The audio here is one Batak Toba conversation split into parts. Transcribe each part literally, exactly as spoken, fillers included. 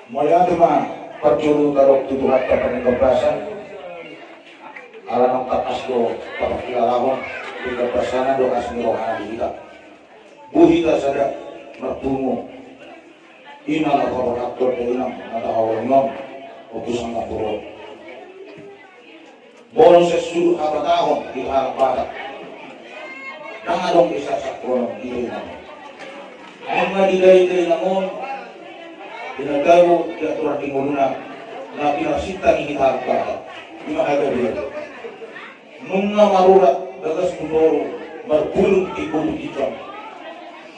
Mauliate ma parjolo tadok tu Tuhanta Pardenggan Basa. Ala naung tangkas do taparhilalahon pardenggan basana dohot las ni rohana di hita. Boi hita sada marpungu. Ima na paborhathon dainang na tahaholongi on, Ompu Sanggampur on. Molo sian sudut habatahon di halak Batak, ndang adong disasakhonon di dainang on. Nunga didai dainang on, di na tabo, di aturan di ngoluna, na pinarsinta ni hita halak Batak. Ima hagabeon. Nunga marurat bagas tu toru, marbulung di bulu ginjang,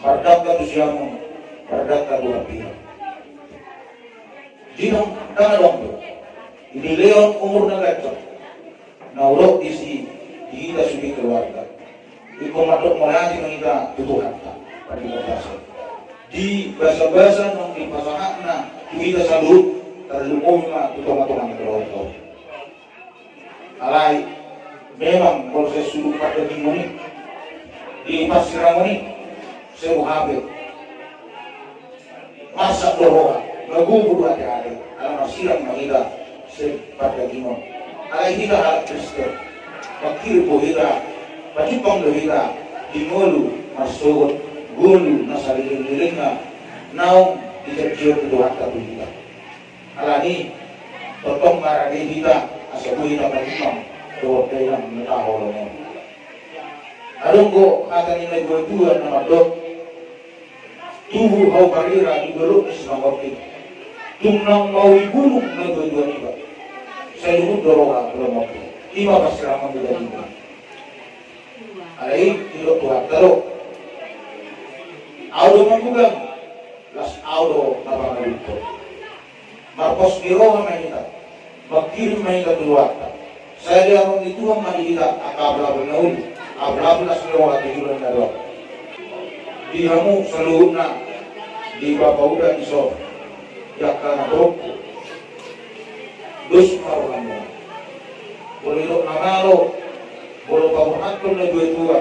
mardangka tu siamun, mardangka tu hambirang. Jadi ndang adong do dilehon umur na ganjang na hudok disi di hita sude keluarga. Ingkon mandok mauliate ma hita tu Tuhanta Pardenggan Basa. Di basabasa naung dipasahatna tu hita saluhut, tarlumobi ma tu tongatonga ni roha. Alai memang molo sian sudut pardagingon i, di parsirangon i, sai boha pe, marsak do roha, magogo do ateate, ala marsirang ma hita sian pardagingon. Alai hita halak Kristen, mangkirim do hita, pajumpang do hita di ngolu marsogot, ngolu na salelenglelengna naung dijanjion ni Tuhanta tu hita. Alani, tongtong ma rade hita asa boi hita manimang dohot dainang na tahaholongi on. Adong do hata ni natuatua na mandok, tubu hau parira di dolok ni Simanjorang, tung naung mauli bulung natuatua niba, sai lungun do roha tu lomo on. Ima parsirangon ni dagingna. Alai didok Tuhanta do, ahu do manggugang, las ahu do na pangaluthon. Marpos ni roha ma hita, mangkirim ma hita tu Tuhanta. Sai dianon ni Tuhan ma di hita angka apulapul na uli, apulapul las ni roha tu joloan na ro. Di hamu saluhutna, di bapa uda dison, di angka na torop, dos ma rohamuna. Molo didok na malo, molo paborhathon natuatua,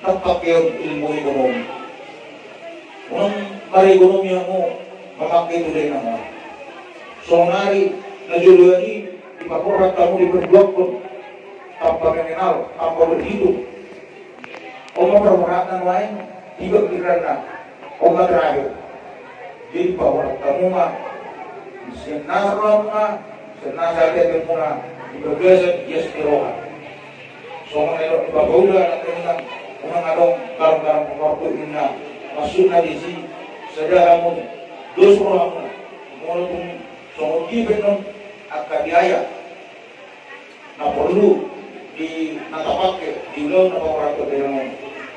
ndang pakeon ilmu ekonomi. Unang marekonomi hamu mamangke tu dainang on. Songon ari na joloan i dipaborhat hamu diperjuangkon tanpa mengenal, tanpa berhitung. On ma parborhatna nuaeng, tiba giliranna, on ma terakhir. Jadi paborhat hamu ma sian nasa rohamuna, sian nasa ateatemuna, di bagasan ias ni roha. Songon na nidok ni bapa uda nangkiningan, unang adong garang-garang pangortuk ninna. Maksudna disi, sada hamu dos rohamuna. Molo tung songon i pe annon angka biaya na porlu di na tapake di ulaon na paborhathon dainang on.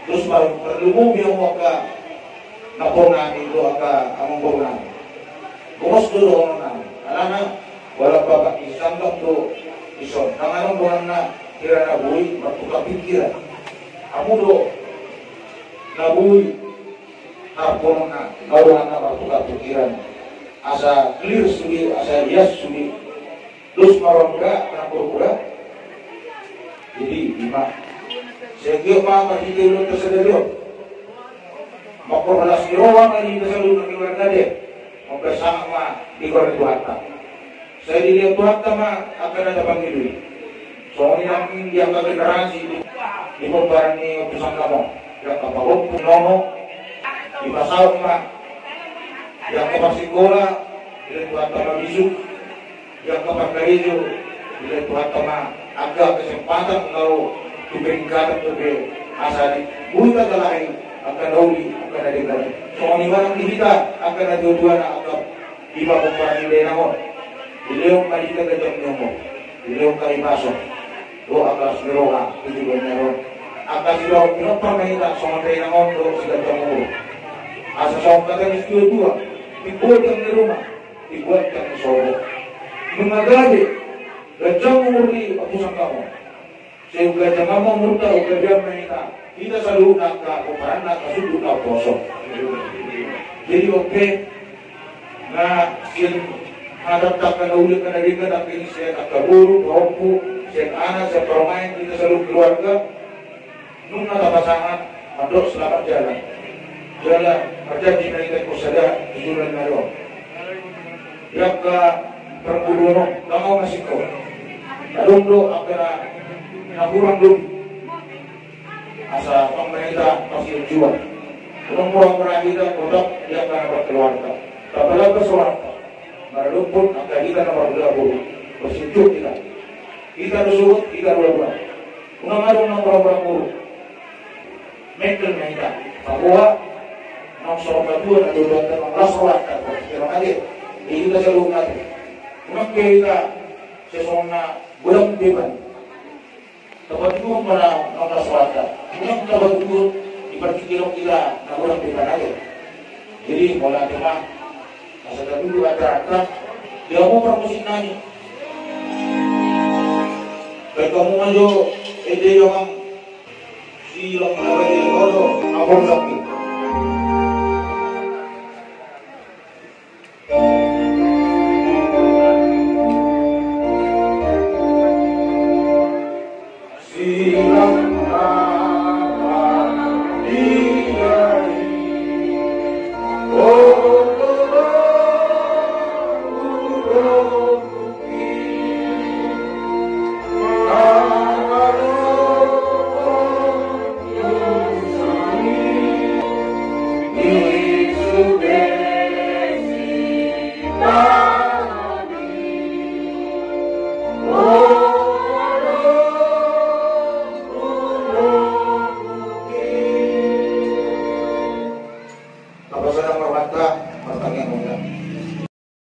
Dos ma tarlumobi hamu angka namboru nami dohot angka amangboru nami. Bongos do dohonon nami. Alana, holan bapak ni sandok do dison. Ndang adong goarna hira na boi martukar pikiran. Hamu do na boi harpon na, na dohonon na martukar pikiran. Asa clear sude, asa ias sude. Dos ma rohamuna, namboru uda. Jadi, ima. Sai anggiat ma marhite ulaon na sadari on, mangkorhon las ni roha ma di hita saluhut na keluarga de. Mambahen sangap ma di goar ni Tuhanta. Sai dilehon Tuhanta ma angka na tapangido i. Songon i nangkin di angka generasi di pomparan ni Ompu Sangkap on. Di angka pahompu nono. Dipasaut ma di angka parsikola. Dilehon Tuhanta ma bisuk. Di angka parkarejo, dilehon Tuhanta ma angka kesempatan laho tu peningkatan dope asa di boi tagalahi angka na uli, angka na denggan. Songon i ma nang di hita angka natuatuana, angka di pomparan ni dainang on. Dilehon ma di hita ganjang ni umur, dilehon hahipason dohot angka las ni roha tu joloan ni ari on. Angka sibahut pinompar ma hita songon dainang on dohot siganjang umur. Asa songon hata ni situatua, timbo tiang ni ruma, timbo tiang ni sopo. Nunga gabe ganjang umur ni Ompu Sangkap on, sai umganjang ma umurta, umgabean ma hita, hita saluhutna angka pomparanna, angka sundut na umposo. Jadi on pe, na sian hata ni angka na uli, angka na denggan, angka i sian angka boru, pahompu, sian anak, sian parumaen, hita saluhut keluarga, nunga tapasahat mandok selamat jalan. Jala marjanji ma hita ingkon sada di joloan na ro. Di angka parngoluon on, tangkas ma singkop. Adong do angka na, na hurang lobi. Asa tong ma hita marsianjuan. Unang mura-mura hita totap di angka na parkeluarga. Tapalabas rohanta. Maradophon angka hita na marhula boru. Marsianjuan hita. Hita do sogot, hita do boru. Unang adong na mura-mura boru. Mengkel ma hita. Paboa naung saur matua na dodonta naung las rohanta. Kira ate. Di hita saluhutna ate. Unang pe hita sesona godang beban. Tapatuduhon ma na, na las rohanta. Unang tapatuduhon di partingkian on hita na godang beban ate. Jadi mauliate ma. Asa tatudu acaranta. Di hamu parmusik nami. Baen hamu ma jo ende i amang. Silong na baen i olo. Ampun sakit.